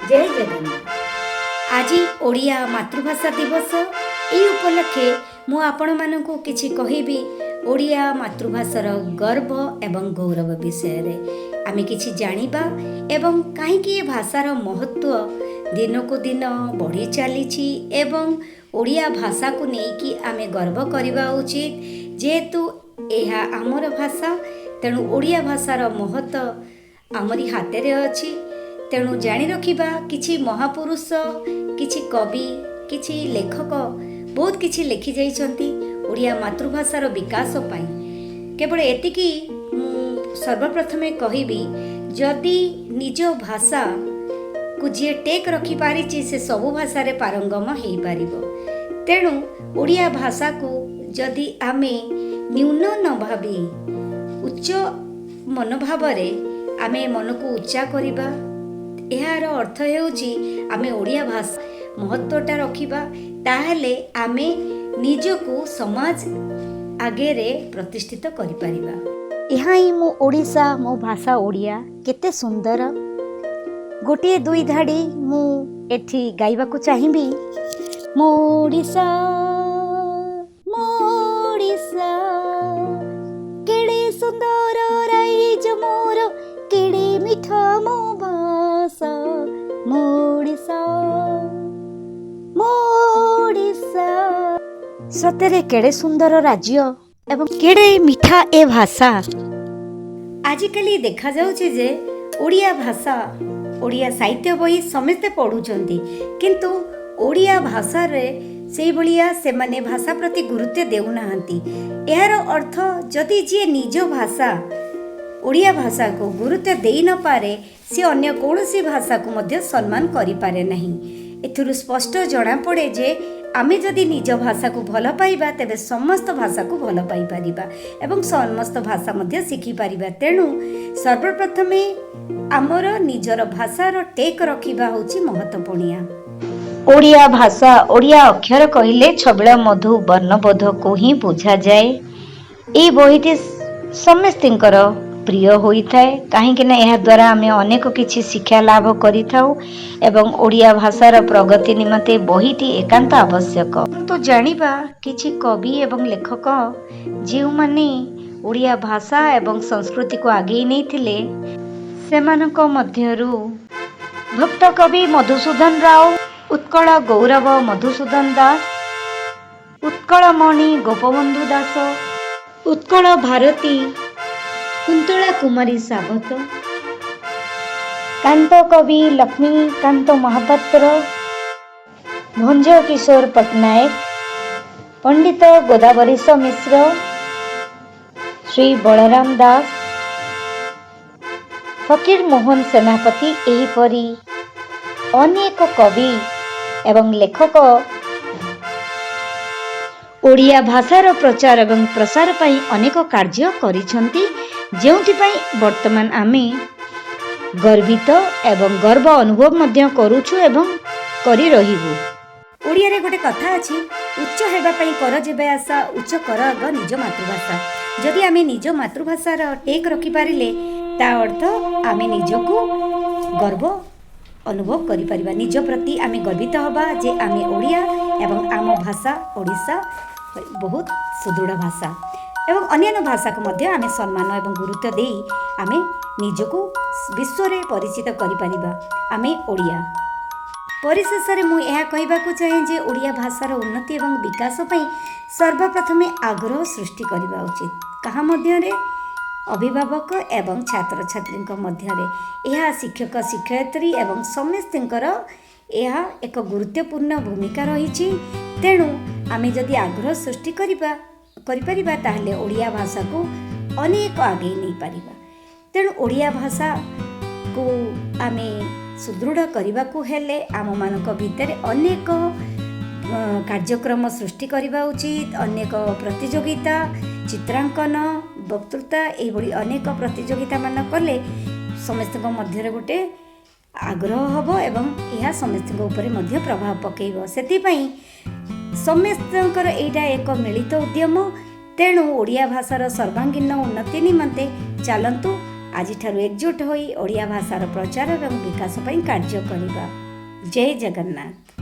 ଜୟ ଜଗନ୍ନାଥ। ଆଜି ଓଡ଼ିଆ ମାତୃଭାଷା ଦିବସ। ଏହି ଉପଲକ୍ଷେ ମୁଁ ଆପଣମାନଙ୍କୁ କିଛି କହିବି ଓଡ଼ିଆ ମାତୃଭାଷାର ଗର୍ବ ଏବଂ ଗୌରବ ବିଷୟରେ। ଆମେ କିଛି ଜାଣିବା ଏବଂ କାହିଁକି ଏ ଭାଷାର ମହତ୍ତ୍ୱ ଦିନକୁ ଦିନ ବଢ଼ି ଚାଲିଛି ଏବଂ ଓଡ଼ିଆ ଭାଷାକୁ ନେଇକି ଆମେ ଗର୍ବ କରିବା ଉଚିତ। ଯେହେତୁ ଏହା ଆମର ଭାଷା, ତେଣୁ ଓଡ଼ିଆ ଭାଷାର ମହତ୍ତ୍ୱ ଆମରି ହାତରେ ଅଛି। ତେଣୁ ଜାଣି ରଖିବା, କିଛି ମହାପୁରୁଷ, କିଛି କବି, କିଛି ଲେଖକ ବହୁତ କିଛି ଲେଖି ଯାଇଛନ୍ତି ଓଡ଼ିଆ ମାତୃଭାଷାର ବିକାଶ ପାଇଁ। କେବଳ ଏତିକି ମୁଁ ସର୍ବପ୍ରଥମେ କହିବି, ଯଦି ନିଜ ଭାଷାକୁ ଯିଏ ଟେକ୍ ରଖିପାରିଛି, ସେ ସବୁ ଭାଷାରେ ପାରଙ୍ଗମ ହେଇପାରିବ। ତେଣୁ ଓଡ଼ିଆ ଭାଷାକୁ ଯଦି ଆମେ ନ୍ୟୁନ ନ ଭାବି ଉଚ୍ଚ ମନୋଭାବରେ ଆମେ ମନକୁ ଉଚ୍ଚା କରିବା, ଏହାର ଅର୍ଥ ହେଉଛି ଆମେ ଓଡ଼ିଆ ଭାଷା ମହତ୍ତ୍ୱଟା ରଖିବା, ତାହେଲେ ଆମେ ନିଜକୁ ସମାଜ ଆଗରେ ପ୍ରତିଷ୍ଠିତ କରିପାରିବା। ଏହା ହିଁ ମୋ ଓଡ଼ିଶା, ମୋ ଭାଷା ଓଡ଼ିଆ କେତେ ସୁନ୍ଦର। ଗୋଟିଏ ଦୁଇ ଧାଡ଼ି ମୁଁ ଏଠି ଗାଇବାକୁ ଚାହିଁବି। ମୋ ଓଡ଼ିଶା, ମୋ ଓଡ଼ିଶା, କେଡ଼େ ସୁନ୍ଦର ରାଇଜ ମୋର, କେଡ଼େ ମିଠା ମୋ ଭାଷା। ମୋ ଓଡ଼ିଶା, ମୋ ଓଡ଼ିଶା। ସତରେ କେଡ଼େ ସୁନ୍ଦର ରାଜ୍ୟ ଏବଂ କେଡ଼େ ମିଠା ଏ ଭାଷା। ଆଜିକାଲି ଦେଖାଯାଉଛି ଯେ ଓଡ଼ିଆ ଭାଷା, ଓଡ଼ିଆ ସାହିତ୍ୟ ବହି ସମସ୍ତେ ପଢ଼ୁଛନ୍ତି, କିନ୍ତୁ ଓଡ଼ିଆ ଭାଷାରେ ସେଇଭଳିଆ ସେମାନେ ଭାଷା ପ୍ରତି ଗୁରୁତ୍ୱ ଦେଉନାହାନ୍ତି। ଏହାର ଅର୍ଥ, ଯଦି ଯିଏ ନିଜ ଭାଷା ଓଡ଼ିଆ ଭାଷାକୁ ଗୁରୁତ୍ୱ ଦେଇ ନପାରେ, ସିଏ ଅନ୍ୟ କୌଣସି ଭାଷାକୁ ମଧ୍ୟ ସମ୍ମାନ କରିପାରେ ନାହିଁ। ଏଥିରୁ ସ୍ପଷ୍ଟ ଜଣାପଡ଼େ ଯେ ଆମେ ଯଦି ନିଜ ଭାଷାକୁ ଭଲ ପାଇବା, ତେବେ ସମସ୍ତ ଭାଷାକୁ ଭଲ ପାଇପାରିବା ଏବଂ ସମସ୍ତ ଭାଷା ମଧ୍ୟ ଶିଖିପାରିବା। ତେଣୁ ସର୍ବପ୍ରଥମେ ଆମର ନିଜର ଭାଷାର ଟେକ୍ ରଖିବା ହେଉଛି ମହତ୍ତ୍ୱପୂର୍ଣ୍ଣ। ଓଡ଼ିଆ ଭାଷା, ଓଡ଼ିଆ ଅକ୍ଷର କହିଲେ ଛବିଳ ମଧୁ ବର୍ଣ୍ଣବୋଧକୁ ହିଁ ବୁଝାଯାଏ। ଏଇ ବହିଟି ସମସ୍ତଙ୍କର ପ୍ରିୟ ହୋଇଥାଏ, କାହିଁକି ନା ଏହାଦ୍ୱାରା ଆମେ ଅନେକ କିଛି ଶିକ୍ଷା ଲାଭ କରିଥାଉ ଏବଂ ଓଡ଼ିଆ ଭାଷାର ପ୍ରଗତି ନିମନ୍ତେ ବହିଟି ଏକାନ୍ତ ଆବଶ୍ୟକ। କିନ୍ତୁ ଜାଣିବା କିଛି କବି ଏବଂ ଲେଖକ ଯେଉଁମାନେ ଓଡ଼ିଆ ଭାଷା ଏବଂ ସଂସ୍କୃତିକୁ ଆଗେଇ ନେଇଥିଲେ, ସେମାନଙ୍କ ମଧ୍ୟରୁ ଭକ୍ତ କବି ମଧୁସୂଦନ ରାଓ, ଉତ୍କଳ ଗୌରବ ମଧୁସୂଦନ ଦାସ, ଉତ୍କଳମଣି ଗୋପବନ୍ଧୁ ଦାସ, ଉତ୍କଳ ଭାରତୀ କୁନ୍ତଳା କୁମାରୀ ସାବତ, କାନ୍ତ କବି ଲକ୍ଷ୍ମୀକାନ୍ତ ମହାପାତ୍ର, ଭଞ୍ଜ କିଶୋର ପଟ୍ଟନାୟକ, ପଣ୍ଡିତ ଗୋଦାବରୀଶ ମିଶ୍ର, ଶ୍ରୀ ବଳରାମ ଦାସ, ଫକୀର ମୋହନ ସେନାପତି, ଏହିପରି ଅନେକ କବି ଏବଂ ଲେଖକ ଓଡ଼ିଆ ଭାଷାର ପ୍ରଚାର ଏବଂ ପ୍ରସାର ପାଇଁ ଅନେକ କାର୍ଯ୍ୟ କରିଛନ୍ତି, ଯେଉଁଥିପାଇଁ ବର୍ତ୍ତମାନ ଆମେ ଗର୍ବିତ ଏବଂ ଗର୍ବ ଅନୁଭବ ମଧ୍ୟ କରୁଛୁ ଏବଂ କରି ରହିବୁ। ଓଡ଼ିଆରେ ଗୋଟେ କଥା ଅଛି, ଉଚ୍ଚ ହେବା ପାଇଁ କର ଯେବେ ଆଶା, ଉଚ୍ଚ କର ଆଗ ନିଜ ମାତୃଭାଷା। ଯଦି ଆମେ ନିଜ ମାତୃଭାଷାର ଟେକ୍ ରଖିପାରିଲେ, ତା ଅର୍ଥ ଆମେ ନିଜକୁ ଗର୍ବ ଅନୁଭବ କରିପାରିବା। ନିଜ ପ୍ରତି ଆମେ ଗର୍ବିତ ହେବା ଯେ ଆମେ ଓଡ଼ିଆ ଏବଂ ଆମ ଭାଷା ଓଡ଼ିଶା ବହୁତ ସୁଦୃଢ଼ ଭାଷା ଏବଂ ଅନ୍ୟାନ୍ୟ ଭାଷାକୁ ମଧ୍ୟ ଆମେ ସମ୍ମାନ ଏବଂ ଗୁରୁତ୍ୱ ଦେଇ ଆମେ ନିଜକୁ ବିଶ୍ୱରେ ପରିଚିତ କରିପାରିବା, ଆମେ ଓଡ଼ିଆ। ପରିଶେଷରେ ମୁଁ ଏହା କହିବାକୁ ଚାହେଁ ଯେ ଓଡ଼ିଆ ଭାଷାର ଉନ୍ନତି ଏବଂ ବିକାଶ ପାଇଁ ସର୍ବପ୍ରଥମେ ଆଗ୍ରହ ସୃଷ୍ଟି କରିବା ଉଚିତ। କାହା ମଧ୍ୟରେ? ଅଭିଭାବକ ଏବଂ ଛାତ୍ରଛାତ୍ରୀଙ୍କ ମଧ୍ୟରେ। ଏହା ଶିକ୍ଷକ ଶିକ୍ଷୟିତ୍ରୀ ଏବଂ ସମସ୍ତଙ୍କର ଏହା ଏକ ଗୁରୁତ୍ୱପୂର୍ଣ୍ଣ ଭୂମିକା ରହିଛି। ତେଣୁ ଆମେ ଯଦି ଆଗ୍ରହ ସୃଷ୍ଟି କରିପାରିବା, ତାହେଲେ ଓଡ଼ିଆ ଭାଷାକୁ ଅନେକ ଆଗେଇ ନେଇପାରିବା। ତେଣୁ ଓଡ଼ିଆ ଭାଷାକୁ ଆମେ ସୁଦୃଢ଼ କରିବାକୁ ହେଲେ ଆମମାନଙ୍କ ଭିତରେ ଅନେକ କାର୍ଯ୍ୟକ୍ରମ ସୃଷ୍ଟି କରିବା ଉଚିତ। ଅନେକ ପ୍ରତିଯୋଗିତା, ଚିତ୍ରାଙ୍କନ, ବକ୍ତୃତା, ଏଇଭଳି ଅନେକ ପ୍ରତିଯୋଗିତା ମାନ କଲେ ସମସ୍ତଙ୍କ ମଧ୍ୟରେ ଗୋଟେ ଆଗ୍ରହ ହେବ ଏବଂ ଏହା ସମସ୍ତଙ୍କ ଉପରେ ମଧ୍ୟ ପ୍ରଭାବ ପକାଇବ। ସେଥିପାଇଁ ସମସ୍ତଙ୍କର ଏଇଟା ଏକ ମିଳିତ ଉଦ୍ୟମ। ତେଣୁ ଓଡ଼ିଆ ଭାଷାର ସର୍ବାଙ୍ଗୀନ ଉନ୍ନତି ନିମନ୍ତେ ଚାଲନ୍ତୁ ଆଜିଠାରୁ ଏକଜୁଟ ହୋଇ ଓଡ଼ିଆ ଭାଷାର ପ୍ରଚାର ଏବଂ ବିକାଶ ପାଇଁ କାର୍ଯ୍ୟ କରିବା। ଜୟ ଜଗନ୍ନାଥ।